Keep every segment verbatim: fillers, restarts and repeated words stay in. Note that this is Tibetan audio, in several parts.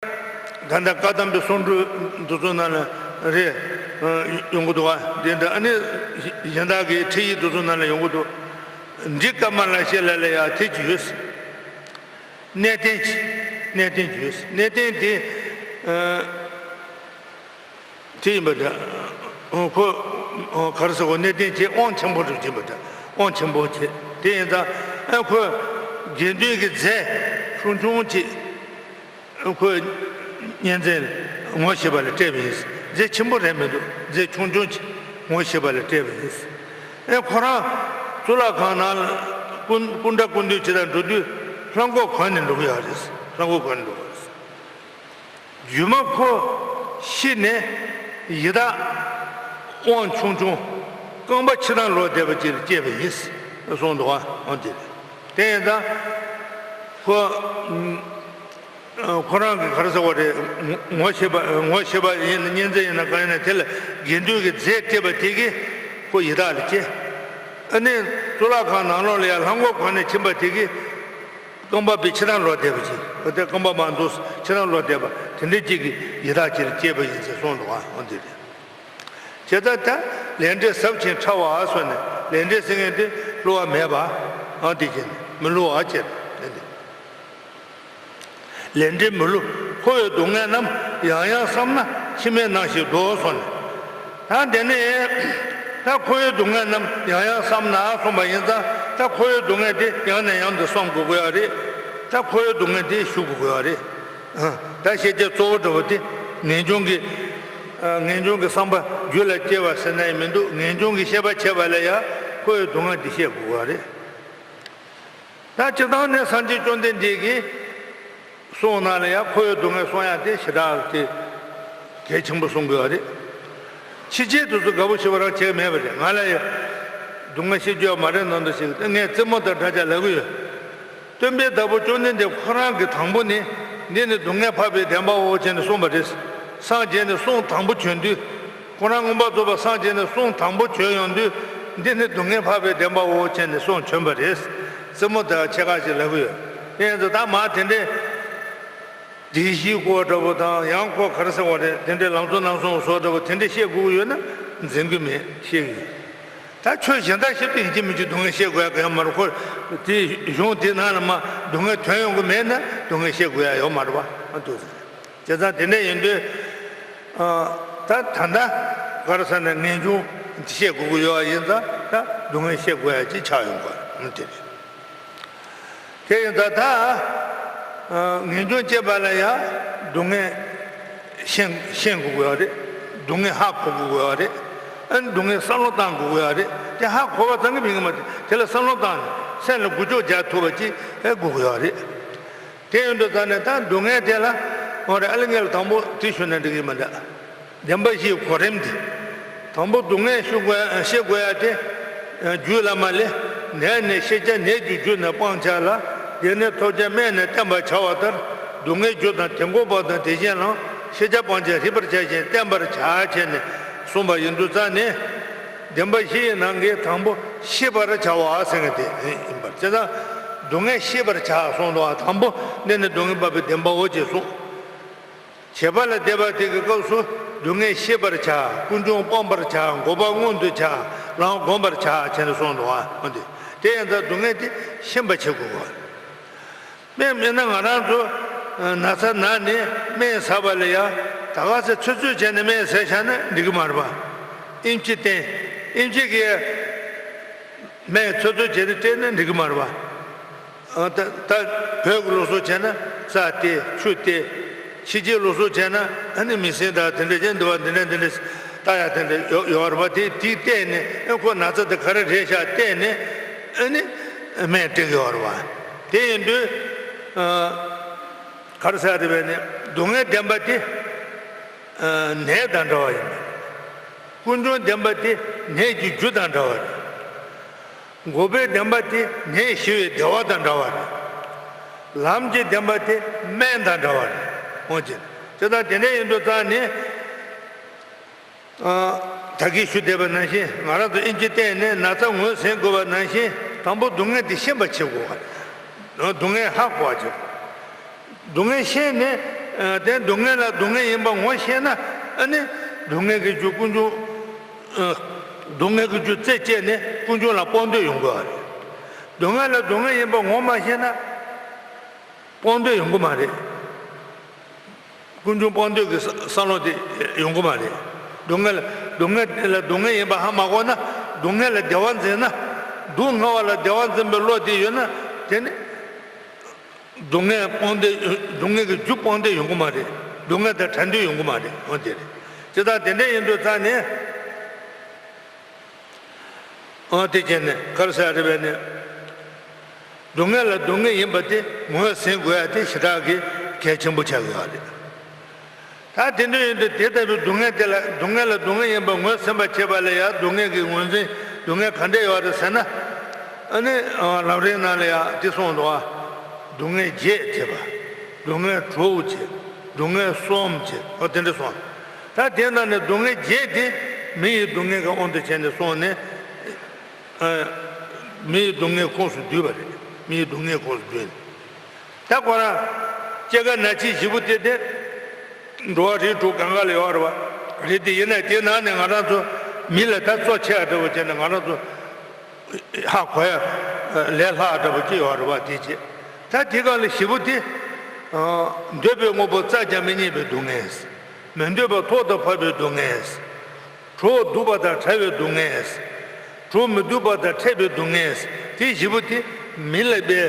ད་ལྟ་བཀའ་གདམས་པའི་གསུང་སྒྲོས་འདི་ཚོ་ནང་ལ་རེད། ཡོང་གི་འདུག་བ། འདི་འདྲ་ཨ་ནི་གཞན་དག་གི་ཁྲིད་ཡིག་འདི་ཚོ་ནང་ལ་ཡོང་གི་འདུག། འདི་ཀ་མ་ལ་ཤཱི་ལ་ལ་ཡ་དེ་བརྗོད། གནས་བརྟན་གྱི་གནས་བརྟན་བརྗོད། གནས་བརྟན་དེ་དེ་ཡིན་པ་འདྲ། ཁོ་ག་རེ་ཟེར། ཁོ་གནས་བརྟན་གྱི་དབང་ཆེན་པོ་རུ་བྱེད་པ་འདྲ། དབང་ཆེན་པོ་བྱེད། དེ་ཡིན་ཙང་ཨ་ཁོ་དགེ་འདུན་གྱི་རྫས་ཆུང་ཆུང་ཅིག་ཁོས་གཉན་བཙན་ངོ་ཤེས་པ་ལ་སྤྲད་པ་ཡིན། རྫས་ཆེན་པོ་རེད་མི་འདུག། རྫས་ཆུང་ཆུང་ཅིག་ངོ་ཤེས་པ་ལ་སྤྲད་པ་ཡིན། ཨེ་ཁོ་རང་གཙུག་ལག་ཁང་ནང་ལ་སྐུ་སྐུ་འདྲ་སྐུ་འདུས་བྱེད་དང་འགྲོ་དུས་ལྷམ་གོག་གོན་ནས་འགྲོ་གི་ཡོད་རེད། ལྷམ་གོག་གོན་ནས་འགྲོ་གི་ཡོད་རེད། རྗེས་མ་ཁོ་ཤི་ནས་ཡི་དྭགས་དབང་ཆུང་ཆུང་རྐང་པ་ཕྱི་ནང་ལོག་བསྡད་པ་ཅིག་ལ་སྐྱེས་པ་ཡིན་གསུངས་འདུག་ཨ། འོ་དེ་རེད། དེ་ཡིན་ཙང་ཁོ་ཁོ་རང་གིས་ག་རེ་ཟེར་བ་རེད། ངོ་ངོ་ཤེས་པ་ངོ་ཤེས་པ་ཡིན་ན། གཉན་བཙན་ཡིན་ན་གང་ཡིན་ན་དེ་ལ་དགེ་འདུན་གྱི་རྫས་སྤྲད་པ་དེ་གིས་ཁོ་ཡི་དྭགས་ལ་སྐྱེས། ཨ་ནི་གཙུག་ལག་ཁང་ནང་ལོགས་ལ་ཡང་ལྷམ་གོག་གོན་ནས་ཕྱིན་པ་དེ་གིས་རྐང་པ་པའི་ཕྱི་ནང་ལོག་བསྡད་པ་ཅིག། ཁོ་དེ་རྐང་པ་མ་འདུག་ཕྱི་ནང་ལོག་བསྡད་པ་དེ་འདྲའི་ཅིག་གི་ཡི་དྭགས་ཅིག་ལ་སྐྱེས་པ་ཡིན་ཟེར་གསུངས་འདུག་ཨ། འོ་དེ་རེད། བྱས་ཙང་ད་ལས་འབྲས་ཟབ་ཅིང་ཕྲ་བ་སོགས་ནས། ལས་འབྲས་ཟེར་མཁན་དེ་བསླུ་བ་མེད་པ། ཨང་དེ་བྱས་ནས་མི་བསླུ་བ་བྱས་ནས་ལས་འབྲས་མི་བསླུ། འཁོར་བའི་སྡུག་བསྔལ་རྣམས་ཡང་ཡང་བསམ་ན། ཕྱི་མའི་སྣང་ཞིང་སྡུག་གསུངས་ནས། ད་དེ་ནས་ད་འཁོར་བའི་སྡུག་བསྔལ་རྣམས་ཡང་ཡང་བསམ་ན་གསུངས་པ་ཡིན་ཙང་། ད་འཁོར་བའི་སྡུག་བསྔལ་དེ་ཡང་ནས་ཡང་དུ་བསམ་དགོས་ཀྱི་ཡོད་རེད། ད་འཁོར་བའི་སྡུག་བསྔལ་དེ་ཞུ་དགོས་ཀྱི་ཡོད་རེད། ད་ཤེས་བྱའི་གཙོ་བོ་འདྲ་བོ་དེ་ངེས་འབྱུང་གི་ངེས་འབྱུང་གི་བསམ་པ་རྒྱུད་ལ་སྐྱེ་བ་ཟེར་ན་ཡང་མི་འདུག། ངེས་འབྱུང་གི་ཤེས་པ་བྱས་པ་ལ་ཡང་འཁོར་བའི་སྡུག་བསྔལ་འདི་བཤད་དགོས་པ་རེད། ད་སྤྱིར་བཏང་ནས་སངས་རྒྱས་བཅོམ་ལྡན་འདས་ཀྱི་གསུང་ནང་ལ་ཡང་འཁོར་བའི་སྡུག་བསྔལ་གསུང་ཡག་དེ་ཞེ་དྲག་གི་གལ་ཆེན་པོ་གསུང་དགོས་པ་རེད། ཕྱི་རྒྱལ་དུ་སུ་དགའ་པོ་ཞེ་པོ་རང་བྱས་མེད་པ་རེད། ང་ལ་ཡང་སྡུག་བསྔལ་ཤེས་རྒྱུ་ཡང་མ་རེད་ནང་དུ་ཞིག་ངས་རྩེད་མོ་དང་འདྲ་ཆགས་ལབ་ཀྱི་ཡོད། སྟོན་པའི་བདག་པོ་བཅོམ་ལྡན་འདས་ཁོ་རང་གིས་དང་པོ་ནི་འདི་ནི་སྡུག་བསྔལ་འཕགས་པའི་བདེན་པའོ་བྱས་ནས་གསུངས་པ་རེད། སངས་རྒྱས་ནས་གསུང་དང་པོ་བྱོན་དུས། ཁོ་རང་མངོན་པར་རྫོགས་པར་སངས་རྒྱས་ནས་གསུང་དང་པོ་བྱོན་ཡོང་དུས། འདི་ནི་སྡུག་བསྔལ་འཕགས་པའི་བདེན་པའོ་བྱས་ནས་གསུང་བྱོན་པ་རེད། རྩེད་མོ་དང་ཕྱེད་ཀ་ཞིག་ལབ་ཀྱི་ཡོད། དེ་ཡིན་ཙང་ད་མ་དེ་འདྲའི་བདེན་བཞིའི་སྐོར་འདྲ་པོ་དང་། ཡང་ཁོ་ག་རེ་ཟེར་བ་རེད། དེ་འདྲའི་ལམ་གཙོ་རྣམ་གསུམ་སོགས་འདྲ་པོ་དེ་འདྲ་བཤད་དགོས་ཀྱི་ཡོད་ན་འཛེམ་གྱི་མེད། བཤད་ཀྱི་ཡོད། ད་ཆོས་གཞན་དག་བཤད་དུས་ཡིན་གཅིག་མིན་གཅིག་སྡུག་བསྔལ་བཤད་དགོས་ཡ་གང་ཡང་མ་རེད། ཁོ་དེ་གཞུང་དེ་ནང་ལ་མ་སྡུག་བསྔལ་ཐོན་ཡོང་གི་མེད་ན་སྡུག་བསྔལ་བཤད་དགོས་ཡ་ཡོད་མ་རེད་པ། ཨ་འདུག་ཟེར། བྱས་ཙང་དེ་འདྲ་ཡིན་དུས། ཨ། ད་ད་ལྟ་ག་རེ་ཟེར་ན་ངེས་འབྱུང་བཤད་དགོས་ཀྱི་ཡོད་པ་ཡིན་ཙང་། ད་སྡུག་བསྔལ་བཤད་དགོས་ཡ་ཅིག་ཆགས་ཡོང་གི་ཡོད་དེ་རེད། དེ་ཡིན་ཙང་ད་ཨ་ངེས་འབྱུང་སྐྱེས་པ་ལ་ཡང་སྡུག་བསྔལ་ཤེས་ཤེས་དགོས་ཀྱི་ཡོད་རེད། སྡུག་བསྔལ་ཧ་གོ་དགོས་ཀྱི་ཡོད་རེད། ཨ་ནི་སྡུག་བསྔལ་བསམ་བློ་བཏང་དགོས་ཀྱི་ཡོད་རེད། དེ་ཧ་གོ་བ་ཙམ་གྱིས་ཕན་གྱི་མ་རེད། དེ་ལ་བསམ་བློ་བཏང་ནས་སེམས་ལ་འགུལ་སྐྱོད་རྒྱག་ཐུབ་པ་ཅིག་ཨེ་དགོས་ཀྱི་ཡོད་རེད། དེ་ཡིན་དུས་ཙང་ནས་ད་སྡུག་བསྔལ་དེ་ལ་འོ་རེད། ཨ་ལེ་ངས་ལ་དང་པོ་དེ་ཞུས་ན་འགྲིག་གི་མ་འདྲ། བདེན་པ་བཞིའི་གོ་རིམ་འདི། དང་པོ་སྡུག་བསྔལ་ཤེས་དགོས་ཤེས་དགོས་ཡ་དེ། རྒྱུད་བླ་མ་ལས། ནད་ནི་ཤེས་བྱ་ནད་ཀྱི་རྒྱུ་ནི་སྤང་བྱ་ལ། དེ་ནི་ཐོབ་བྱ་སྨན་ནི་བསྟེན་པར་བྱ་བ་ལྟར། སྡུག་བསྔལ་རྒྱུ་དང་དེ་འགོག་པ་དང་དེ་གཞན་ལའང་ཤེས་བྱ་སྤང་བྱ་རིག་པར་བྱ་ཞིང་བསྟེན་པར་བྱ་བྱས་ནས་གསུངས་པ་ཡིན་དུས་ཙང་ནས། བདེན་པ་བཞི་ཡི་ནང་གི་དང་པོ་ཤེས་པར་བྱ་བ་ཟེར་མཁན་དེ་ཡིན་པར། བྱས་ཙང་སྡུག་བསྔལ་ཤེས་པར་བྱ་གསུངས་འདུག་བ། དང་པོ་འདི་ནི་སྡུག་བསྔལ་འཕགས་པའི་བདེན་པའོ་ཅེས་གསུངས། བྱེད་པ་ལ་བསྡད་པ་དེ་གི་སྐབས་སུ་སྡུག་བསྔལ་ཤེས་པར་བྱ། ཀུན་འབྱུང་སྤང་བར་བྱ། འགོག་པ་མངོན་དུ་བྱ། ལམ་བསྒོམ་པར་བྱ་བྱས་ནས་གསུངས་འདུག་བ། འོ་དེ་དེ་ཡིན་ཙང་སྡུག་བསྔལ་དེ་ཤེས་པ་བྱེད་དགོས་པ། དཔེ་མེད་ན་ང་རང་ཚོ་ན་ཚ་ན་ནས་སྨན་ཟ་བ་ལ་ཡ་ད་ག་ཚོད་ཚོད་བྱས་ནས་སྨན་ཟས་བཞག་ན་འགྲིག་གི་མ་རེད་པ། ཨེམ་ཆི་བསྟེན། ཨེམ་ཆི་གིས་སྨན་ཚོད་ཚོད་བྱས་ནས་སྤྲད་ན་འགྲིག་གི་མ་རེད་པ། ཨ། ད་ད་བོད་ཀྱི་ལུགས་སྲོལ་བྱས་ན་རྩྭ་བསྟེན། ཆུ་བསྟེན། ཕྱི་རྒྱལ་ལུགས་སྲོལ་བྱས་ན་ཨ་ནི་མི་སེར་དང་དེ་འདྲ་ཅན་འདུལ་བ་འདི་འདྲ་འདི་འདྲ་ལྟ་ཡ་དེ་འདྲ་ཡོད་ཡོད་རེད་པ། དེ་དེ་བལྟས་ནས་ཨ་ཁོ་ན་ཚ་དེ་ག་རེ་རེད་ཤག་བལྟས་ནས་ཨ་ནི་སྨན་སྤྲད་ཀྱི་ཡོད་རེད་པ། དེ་ཡིན་དུས་ཨ་ག་རེ་ཟེར་རེད་པས་ནས། སྡུག་བསྔལ་བདེན་པ་དེ་ཨ་ནད་དང་འདྲ་བ་ཡིན་པས། ཀུན་འབྱུང་བདེན་པ་དེ་ནད་ཀྱི་རྒྱུ་དང་འདྲ་བ་རེད། འགོག་པའི་བདེན་པ་དེ་ནད་ཞི་བའི་བདེ་བ་དང་འདྲ་བ་རེད། ལམ་གྱི་བདེན་པ་དེ་སྨན་དང་འདྲ་བ་རེད། འོང་ཅི། དེ་དང་དེ་འདྲ་ཡིན་དུས་ཙང་ནི། ཨ། ད་གིན་ཞུ་བསྡད་པ་ནང་བཞིན། ང་རང་ཚོ་ཨེམ་ཆི་བསྟེན་ནས་ན་ཚ་ངོས་ཟིན་དགོས་པ་ནང་བཞིན། དང་པོ་སྡུག་བསྔལ་དེ་ཤེས་པ་བྱེད་དགོས་པ་རེད། སྡུག་བསྔལ་ཧ་གོ་བ་བྱེད་དགོས། སྡུག་བསྔལ་ཤེས་ནས་ ཨ། དེ་སྡུག་བསྔལ་ལ་སྡུག་བསྔལ་ཡིན་པ་ངོ་ཤེས་ན། ཨ་ནི་སྡུག་བསྔལ་གྱི་རྒྱུ་ཀུན་འབྱུང་། ཨ། སྡུག་བསྔལ་གྱི་རྒྱུ་རྩད་བཅད་ནས་ཀུན་འབྱུང་ལ་སྤོང་འདོད་ཡོང་གི་ཡོད་རེད། སྡུག་བསྔལ་ལ་སྡུག་བསྔལ་ཡིན་པ་ངོ་མ་ཤེས་ན། སྤོང་འདོད་ཡོང་གི་མ་རེད། ཀུན་འབྱུང་སྤོང་འདོད་ཀྱི་བསམ་བློ་དེ་ཡོང་གི་མ་རེད། སྡུག་བསྔལ་སྡུག་བསྔལ་ལ་སྡུག་བསྔལ་ཡིན་པ་ཧ་མ་གོ་ན། སྡུག་བསྔལ་ལ་བདེ་བ་འཛིན་ན། སྡུག་བསྔལ་བ་ལ་བདེ་བ་འཛིན་པའི་བློ་དེ་ཡོད་ན། དེ་ནི་སྡུག་བསྔལ་སྤོང་འདོད། སྡུག་བསྔལ་གྱི་རྒྱུ་སྤོང་འདོད་ཡོང་གི་མ་རེད། སྡུག་བསྔལ་དང་བྲལ་འདོད་ཡོང་གི་མ་རེད། འོ་དེ་རེད། ཇི་ལྟར་དེ་འདྲ་ཡིན་དུས་ཙང་ནས། འོ་དེ་བྱས་ནས་ག་རེ་ཟེར་རེད་པས་ནས། སྡུག་བསྔལ་ལ་སྡུག་བསྔལ་ཡིན་པ་དེ་ངོས་ཟིན་དགོས་ཡ་དེ་ཞེ་དྲག་གི་གལ་ཆེན་པོ་ཆགས་ཀྱི་ཡོད་རེད། ད་དེ་འདྲ་ཡིན་དུས་དེ་ལྟ་བུའི་སྡུག་བསྔལ་དེ་ལ། སྡུག་བསྔལ་ལ་སྡུག་བསྔལ་ཡིན་པ་ངོས་ཟིན་པ་བྱེད་པ་ལ་ཡང་སྡུག་བསྔལ་གྱི་ངོས་འཛིན། སྡུག་བསྔལ་ག་འདྲ་ཡོད་རེད་ཟེར་ན། ཨ་ནི་ལམ་རིམ་ནང་ལ་ཡང་དེ་གསུངས་འདུག་ཨ། སྡུག་བསྔལ་བརྒྱད་བྱེད་པ། སྡུག་བསྔལ་དྲུག་བྱེད། སྡུག་བསྔལ་གསུམ་བྱེད། ཨོ་དེ་འདྲ་གསུངས། ད་དེ་ནང་ནས་སྡུག་བསྔལ་བརྒྱད་དེ་མི་ཡི་སྡུག་བསྔལ་གྱི་དབང་དུ་བྱས་ནས་སོང་ནས། ཨ། མི་ཡི་སྡུག་བསྔལ་ཁོངས་སུ་བསྡུས་པ་རེད། མི་ཡི་སྡུག་བསྔལ་ཁོངས་སུ་བསྡུས་ནས། ད་ཁོ་རང་སྐྱེ་རྒ་ན་འཆི་བཞི་པོ་དེ་དེ་འགྲོ་བ་རིགས་དྲུག་གང་ག་ལ་ཡོད་རེད་པ། རེད་དེ་ཡིན་ན་དེ་ནང་ནས་ང་རང་ཚོ་མི་ལ་ད་གཙོ་ཆེ་བ་འདྲ་པོ་བྱས་ནས་ང་རང་ཚོ་ཧ་གོ་ཡ་ལས་སླ་བ་འདྲ་པོ་ཅིག་ཡོད་རེད་པ། དེ་བྱས། ད་དེ་གང་ལ་བཞི་པོ་དེ། ཨ། འདོད་པའི་དངོས་པོ་བཙལ་ཀྱང་མི་རྙེད་པའི་སྡུག་བསྔལ། མི་འདོད་པ་ཐོག་ཏུ་བབས་པའི་སྡུག་བསྔལ། གྲོགས་སྡུག་པ་དང་བྲལ་བའི་སྡུག་བསྔལ། གྲོགས་མི་སྡུག་པ་དང་འཕྲད་པའི་སྡུག་བསྔལ། དེ་བཞི་པོ་དེ་མི་ལ་དཔེ་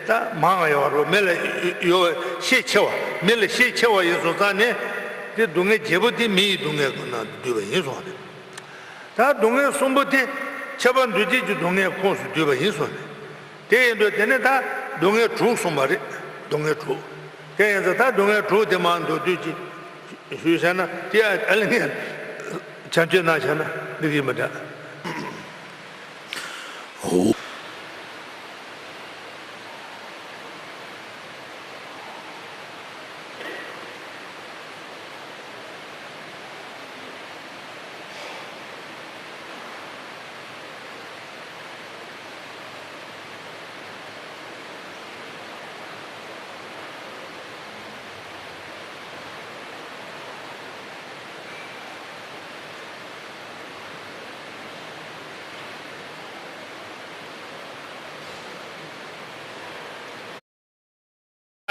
ད་མང་བ་ཡོད་རེད། མི་ལ་ཡོད་པ་ཤས་ཆེ་བ། མི་ལ་ཤས་ཆེ་བ་ཡིན་སོང་ཙང་ནས། དེ་སྡུག་བསྔལ་བརྒྱད་པོ་དེ་མི་ཡི་སྡུག་བསྔལ་ནང་དུ་བསྡུས་པ་ཡིན་སོང་རེད། ད་སྡུག་བསྔལ་གསུམ་པོ་དེ་ཁྱབ་པ་འདུ་བྱེད་ཀྱི་སྡུག་བསྔལ་ཁོངས་སུ་བསྡུས་པ་ཡིན་སོང་ནས། དེ་ཡིན་དུས་དེ་ནས་ད་སྡུག་བསྔལ་དྲུག་གསུངས་པ་རེད། སྡུག་བསྔལ་དྲུག་དེ་ཡིན་ཙང་ད་སྡུག་བསྔལ་དྲུག་དེ་མར་མདོར་བསྡུས་ཀྱིས་ཞུས་བྱས་ན། དེ་ཨ་ལེ་ངས་བྱམས་སྐྱོང་གནང་བྱས་ན་འགྲིག་གི་མི་འདྲ། འོ།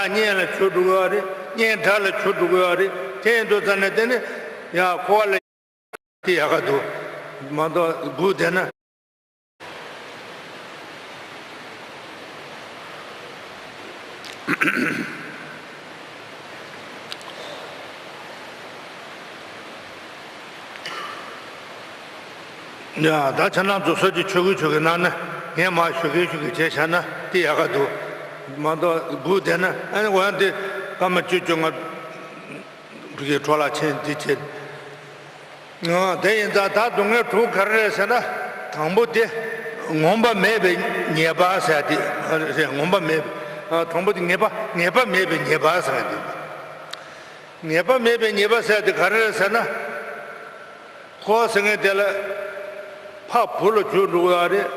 གཉེན་ལ་གྱུར་འགྲོ་གི་ཡོད་རེད། གཉེན་དགྲ་ལ་གྱུར་འགྲོ་གི་ཡོད་རེད། དེ་ཡིན་དུས་ཙང་ནས་དེ་ནི་ཡ་འཁོར་བ་ལ་དེ་ཡག་ག་འདུག་མ་གཏོགས་སྒུག་བསྡད་ན། ཡ། ད་ཁྱེད་རང་ཚོ་སོ་སོའི་ཆོས་གོས་ཆོས་གོས་གནང་ན། ངས་མར་ཞུ་གི་ཞུ་གི་བྱས་བཞག་ན་དེ་ཡག་ག་འདུག་མ་གཏོགས་སྒུག་བསྡད་ན། ཨ་ནི་འོ་ཡང་དེ་སྐར་མ་བཅུ་བཅོ་ལྔ་གི་འཕྲོ་བརླག་ཕྱིན་དེ་བྱས། ཨ། དེ་ཡིན་ཙང་ད་སྡུག་བསྔལ་དྲུག་ག་རེ་རེད་ཟེར་ན། དང་པོ་དེ་ངོམས་པ་མེད་པའི་ཉེས་པ་ཟེར་དེ་རེད། ངོམས་པ་མེད་པའི། ཨ། དང་པོ་དེ་ངེས་པ། ངེས་པ་མེད་པའི་ཉེས་པ་ཟེར་དེ། ངེས་པ་མེད་པའི་ཉེས་པ་ཟེར་དེ་ག་རེ་རེད་ཟེར་ན། འཁོར་བ་ཟེར་མཁན་དེ་ལ་ཕ་བུ་ལ་གྱུར་འགྲོ་གི་ཡོད་རེད།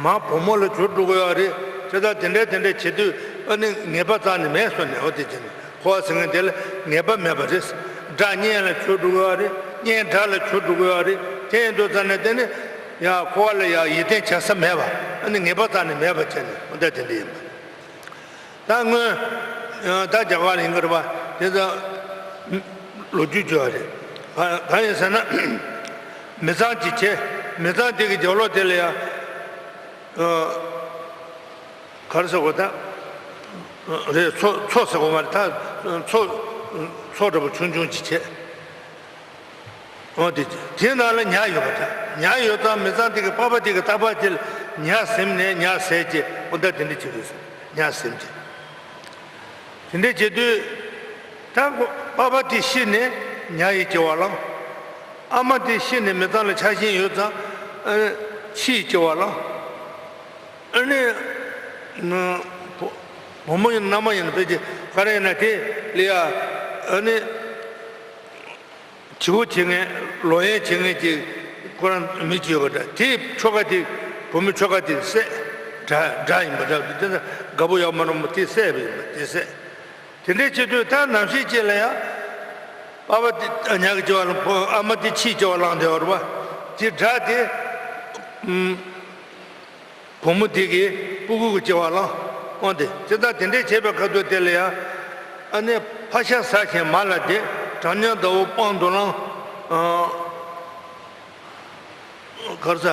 མ་བུ་མོ་ལ་གྱུར་འགྲོ་གི་ཡོད་རེད། དེ་དང་དེ་འདྲ་དེ་འདྲ་བྱེད་དུས་ཨ་ནི་ངེས་པ་རྩ་ནས་མེད་སོང་ནས། འོ་དེ་བྱས་ནས་འཁོར་བ་ཟེར་མཁན་དེ་ལ་ངེས་པ་མེད་པ་རེད། དགྲ་གཉེན་ལ་གྱུར་འགྲོ་གི་ཡོད་རེད། གཉེན་དགྲ་ལ་གྱུར་འགྲོ་གི་ཡོད་རེད། དེ་ཡིན་དུས་ཙང་ནས་དེ་ནི་ཡ་འཁོར་བ་ལ་ཡ་ཡིད་བརྟན་བྱ་ས་མེད་པ། ཨ་ནི་ངེས་པ་རྩ་ནས་མེད་པ་བྱས་ནས། འོ་ད་དེ་འདྲ་ཡིན་པ། ད་སྔོན་ད་རྒྱ་གར་ལ་ཡིན་གྱི་རེད་པ། དེ་ཚོ་ལོ་རྒྱུས་བརྗོད་པ་རེད། ག་ག་ཡིན་ཟེར་ན། མི་ཚང་ཅིག་བྱས། མི་ཚང་དེ་གི་རྒྱབ་ལོགས་དེ་ལ་ཡ། ཨ། ག་རེ་ཟེར་དགོས་ད། རེད། མཚོ་མཚོ་ཟེར་དགོས་མ་རེད་ད། མཚོ་མཚོ་འདྲ་པོ་ཆུང་ཆུང་ཅིག་བྱས། འོ་དེ། དེའི་ནང་ལ་ཉ་ཡོད་པ་འདྲ། ཉ་ཡོད་ཙང་མི་ཚང་དེ་གི་པགས་པ་དེ་གི་ལྟག་པ་དེ་ལ་ཉ་ཟིམ་ནས་ཉ་ཟས་བྱས། འོ་ད་དེ་འདྲ་བྱེད་དགོས་ཟེར། ཉ་ཟིམ་བྱས། དེ་འདྲ་བྱེད་དུས། ད་པགས་པ་དེ་ཤི་ནས་ཉ་ཡི་སྐྱེ་བ་བླངས། ཨ་མ་དེ་ཤི་ནས་མི་ཚང་ལ་ཆགས་ཞེན་ཡོད་ཙང་། ཨ། ཁྱི་ཡི་སྐྱེ་བ་བླངས། ཨ་ནི། ཨ། བུ་བུ་མོ་ཡིན་མནའ་མ་ཡིན་ཕལ་ཆེར་ག་རེ་ཡིན་ན་དེ་ལ་ཡ། ཨ་ནི། བྱིའུ་བྱེད་མཁན། ལོ་ཡན་བྱེད་མཁན་གྱི་ཁོ་རང་མི་གཅིག་ཡོད་པ་འདྲ། དེའི་ཁྱོ་ག་དེ། བུ་མོའི་ཁྱོ་ག་དེ་བསད། དགྲ་དགྲ་ཡིན་པ་འདྲ། དེ་ཚོ་དགའ་པོ་ཡོད་མ་རུང་བ་དེ་བསད་པ་ཡིན་པ། དེ་བསད། དེ་འདྲའི་བྱེད་དུས་ད་ནམ་ཞིག་ཅིག་ལ་ཡང་། པ་ཕ་དེ་ཉག་གི་སྐྱེ་བ་ལ་ཕོ་ཨ་མ་དེ་ཕྱིའི་སྐྱེ་བ་བླངས་བསྡད་ཡོད་རེད་པ། དེ་དགྲ་དེ་ཨུམ་བུ་མོ་དེ་གིས་སྤུ་གུ་གི་སྐྱེ་བ་བླངས། འོན་ཏེ་ཇི་ལྟར་དེ་འདྲའི་བྱས་པའི་ཁ་ཐུག་དེ་ལ་ཡང་། ཨ་ནི་ཕ་ཤ་ཟ་ཞིང་མ་ལ་བརྡེག་གྲང་དམྱལ་ཟླ་བོ་སྤང་དུ་བླངས། ཨ། གར་ས།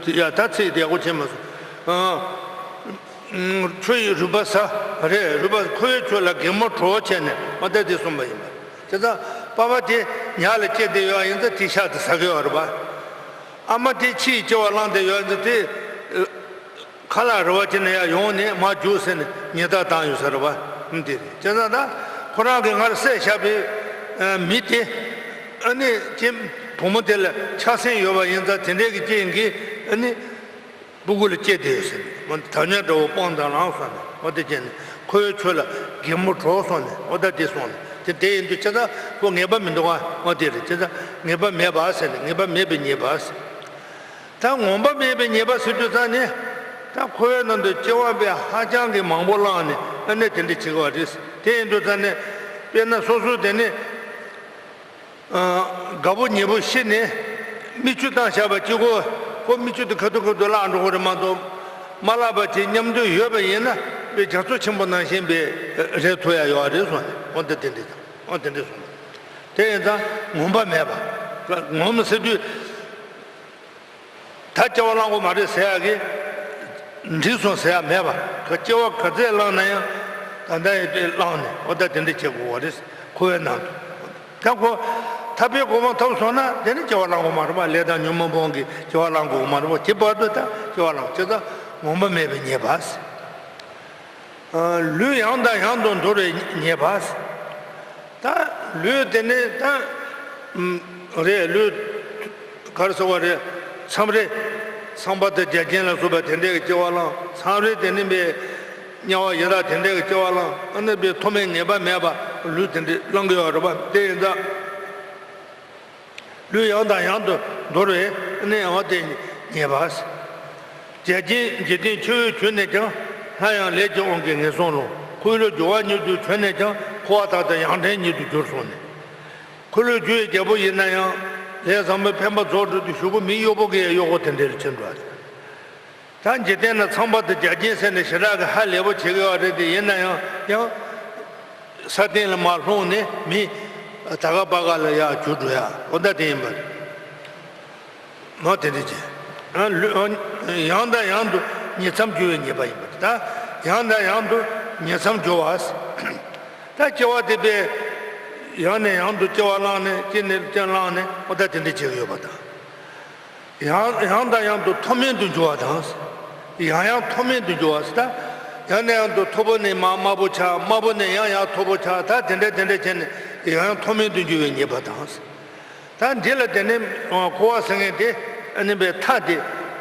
ཡ་ད་ཚིག་དེ་གོ་ཆེན་མ་སོང་། ཨ། ཆུ་ཡི་རུས་པ་ཟ། རེད། རུས་པ་ཁོ་བོའི་ཆུ་ལ་གད་མོ་བྲོ་བྱས་ནས་མ་ད་དེ་གསུངས་པ་ཡིན་པ། དེ་ཙང་པ་ཕ་དེ་ཉག་ལ་སྐྱེས་བསྡད་ཡོད་ཡིན་ཙང་དེ་ཤ་དེ་ཟ་གི་ཡོད་རེད་པ། ཨ་མ་དེ་ཕྱིའི་སྐྱེ་བ་བླངས་བསྡད་ཡོད་ཡིན་ཙང་དེ། ཁ་ལག་རེ་བ་བྱས་ནས་ཡར་ཡོང་ནས་མར་རྒྱུགས་ཟེར་ནས་ཉེས་རྡུང་བཏང་ཡོད་ས་རེད་པ། ཨ་དེ་རེད། བྱས་ཙང་ད་ཁོ་རང་གིས་སྔར་བསད་བཞག་པའི་ཨ་མི་དེ། ཨ་ནི་ཁྱེད་བུ་མོ་དེ་ལ་ཆགས་སེམས་ཡོད་པ་ཡིན་ཙང་དེ་འདྲའི་གི་རྐྱེན་གྱིས་ཨ་ནི་སྤུ་གུ་ལ་སྐྱེས་བསྡད་ཡོད་ཟེར་ནས། འོ་དེ་གྲང་དམྱལ་ཟླ་བོ་སྤང་དང་བླངས་སོང་ནས། འོ་དེ་བྱས་ནས་ཁོ་བོའི་ཆུ་ལ་གད་མོ་བྲོ་སོང་ནས། འོ་ད་དེ་སོང་ནས་དེ་དེ་ཡིན་དུས་བྱས་ཙང་ཁོ་ངེས་པ་མི་འདུག་ག་འོ་དེ་རེད། བྱས་ཙང་ངེས་པ་མེད་པ་ཟེར་ནས། ངེས་པ་མེད་པའི་ཉེས་པ་ཟེར། ད་ངོམས་པ་མེད་པའི་ཉེས་པ་ཟེར་དུས་ཙང་ནི། ད་འཁོར་བའི་ནང་དུ་སྐྱེ་བ་དཔེ་ཧ་ཅང་གི་མང་པོ་བླངས་ནས་ཨ་ནི་དེ་འདྲ་བྱེད་དགོས་པ་རེད། དེ་ཡིན་དུས་ཙང་ནི། དཔེར་ན་སོ་སོ་དེ་ནི། ཨ། དགའ་པོ་ཉེ་པོ་ཤི་ནས་མིག་ཆུ་བཏང་བཞག་པ་གཅིག་པོ། ཁོ་མིག་ཆུ་དེ་ཁ་ཐུག་ཁ་ཐུག་བརླག་འགྲོ་གི་རེད་མ་གཏོགས། མ་བརླག་པ་དེ་མཉམ་དུ་ཡོད་པ་ཡིན་ན་དཔེ་རྒྱ་མཚོ་ཆེན་པོ་ནང་བཞིན་པའི་རེད་ཐུབ་ཡ་ཡོད་རེད་གསུངས་ནས། འོ་ད་དེ་འདྲ་དང་། འོ་དེ་འདྲ་གསུངས་ནས། དེ་ཡིན་ཙང་ངོམས་པ་མེད་པ། ངོམས་ཟེར་དུས། ད་སྐྱེ་བ་བླང་དགོས་མ་རེད་ཟེར་ཡག་གི་འགྲིག་སོང་ཟེར་ཡག་མེད་པ། ག་སྐྱེ་བ་ག་ཚད་བླངས་ན་ཡང་ད་ལྟ་ཡི་དེ་བླངས་ནས། འོ་ད་དེ་འདྲ་བྱེད་དགོས་པ་རེད། འཁོར་བའི་ནང་དུ། ད་ཁོ་ཐར་པའི་གོ་འཕང་ཐོབ་སོང་ན་དེ་ནི་སྐྱེ་བ་བླང་དགོས་མ་རེད་པ། ལས་དང་ཉོན་མོངས་སྤོང་གི་སྐྱེ་བ་བླང་དགོས་མ་རེད་པ། དེ་བར་དུ་ད་སྐྱེ་བ་བླང་། བྱས་ཙང་ངོམས་པ་མེད་པའི་ཉེས་པ་ཟེར། ལུས་ཡང་དང་ཡང་དུ་འདོར་བའི་ཉེས་པ་ཟེར། ད་ལུས་དེ་ནི་ད་རེད། ལུས་ག་རེ་ཟེར་བ་རེད། མཚམས་རེ་ཚངས་པ་དང་བརྒྱ་བྱིན་ལ་སོགས་པ་དེ་འདྲའི་གི་སྐྱེ་བ་བླངས། མཚམས་རེ་དེ་ནི་དཔེ་དམྱལ་བ་ཡི་དྭགས་དེ་འདྲའི་གི་སྐྱེ་བ་བླངས། ཨ་ནི་དཔེ་མཐོ་དམན་ངེས་པ་མེད་པ་ལུས་དེ་འདྲའི་བླང་གི་ཡོད་རེད་པ། དེ་ཡིན་ཙང་ལུས་ཡང་དང་ཡང་དུ་འདོར་བའི་ནི་འོ་དེ་ཉེས་པ། བརྒྱ་བྱིན་འཇིག་རྟེན་ཆུ་བོའི་ཆུ་ནས་ཀྱང་། སླར་ཡང་ལས་ཀྱི་དབང་གིས་ངན་སོང་ལ། འཁོར་ལོས་སྒྱུར་བ་ཉིད་དུ་གྱུར་ནས་ཀྱང་། འཁོར་བ་དག་དང་ཡང་བྲལ་ཉིད་དུ་གྱུར་སོང་ནས། འཁོར་ལོས་སྒྱུར་བའི་རྒྱལ་པོ་ཡིན་ན་ཡང་། ལས་བཟང་པོའི་འཕེན་པ་རྫོགས་འགྲོ་དུས་གཞུག་གུ་མི་གཡོག་པོ་གི་གཡོག་པོ་དེ་འདྲ་ལ་ཕྱིན་འགྲོ་བ་རེད། ད་འཇིག་རྟེན་ན་ཚངས་པ་དང་བརྒྱ་བྱིན་ཟེར་ནས་ཞེ་དྲག་གི་ཧ་ལས་པོ་བྱེད་ཀྱི་ཡོད་རེད། དེ་ཡིན་ན་ཡང་ཡང་ས་སྟེང་ལ་མར་ལྷུང་ནས་མི་ད་ག་པ་ག་ལ་ཡར་གྱུར་འགྲོ་ཡ། འོ་ད་དེ་ཡིན་པ་རེད། མ་དེ་འདྲ་བྱས། ཨ་ལུས་ཨ་ཡང་དང་ཡང་དུ་ཉིང་མཚམས་སྦྱོར་བའི་ཉེས་པ་ཡིན་པ་རེད། ད་ཡང་དང་ཡང་དུ་ཉིང་མཚམས་སྦྱོར་བ། ད་སྐྱེ་བ་དེ་དཔེ་ཡང་ནས་ཡང་དུ་སྐྱེ་བ་བླངས་ནས་སྐྱེ་ནས་སྐྱེ་བླངས་ནས། འོ་ད་དེ་འདྲ་བྱེད་ཀྱི་ཡོད་པ་དང་། ཡང་ཡང་དང་ཡང་དུ་མཐོ་དམན་དུ་འགྱུར་བ་དང་། ཡང་ཡང་མཐོ་དམན་དུ་འགྱུར་བ་ཟེར། ད་ཡང་ནས་ཡང་དུ་མཐོ་པོ་ནས་མར་དམའ་པོ་ཆགས། དམའ་པོ་ནས་ཡང་ཡང་མཐོ་པོ་ཆགས། ད་དེ་འདྲ་དེ་འདྲ་བྱས་ནས་ཡང་ཡང་མཐོ་དམན་དུ་འགྱུར་བའི་ཉེས་པ་དང་། ད་འདི་ལ་དེ་ནས་འཁོར་བ་ཟེར་མཁན་དེ་ཨ་ནི་པའི་མཐའ་དེ་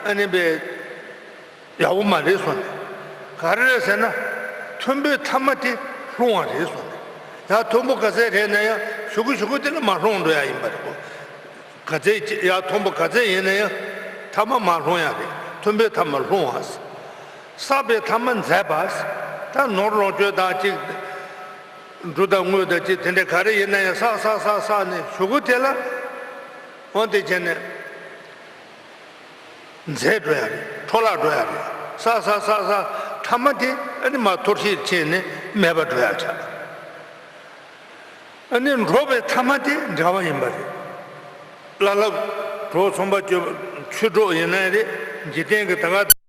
ཨ་ནི་པའི་ཡག་པོ་མ་རེད་གསུངས་ནས། ག་རེ་རེད་ཟེར་ན། མཐོན་པོའི་མཐའ་མ་དེ་ལྷུང་བ་རེད་གསུངས་ནས། ཡང་མཐོན་པོ་ག་ཚད་རེད་ན་ཡང་གཞུག་གུ་གཞུག་གུ་དེ་ལ་མར་ལྷུང་འགྲོ་ཡ་ཡིན་པ་རེད་གོ། ག་ཚད་ཅི་ཡང་མཐོན་པོ་ག་ཚད་ཡིན་ན་ཡང་མཐའ་མ་མར་ལྷུང་ཡ་རེད། མཐོན་པོའི་མཐའ་མ་ལྷུང་བ། བསགས་པའི་མཐའ་མ་འཛད་པ། ད་ནོར་ལོངས་སྤྱོད་དང་གཅིག་འབྲུ་དང་དངུལ་དང་གཅིག་དེ་འདྲ་ག་རེ་ཡིན་ན་ཡང་བསགས་བསགས་བསགས་བསགས་ནས་གཞུག་གུ་དེ་ལ་འོ་དེ་བྱས་ནས། འཛད་འགྲོ་ཡ་རེད། འཕྲོ་བརླག་འགྲོ་ཡ་རེད། བསགས་བསགས་བསགས་བསགས་མཐའ་མ་དེ་ཨ་ནི་མར་འཐོར་ཞིག་ཕྱིན་ནས་མེད་པར་འགྲོ་ཡ་ཆགས། ཨ་ནི་འགྲོ་བའི་མཐའ་མ་དེ་འབྲེལ་བ་ཡིན་པ་རེད། བླ་སློབ་གྲོགས་ཚོང་པ་སྤྱོད་པ་ཆོས་གྲོགས་ཡིན་ན་རེད། འཇིག་རྟེན་གྱི་ད་ག་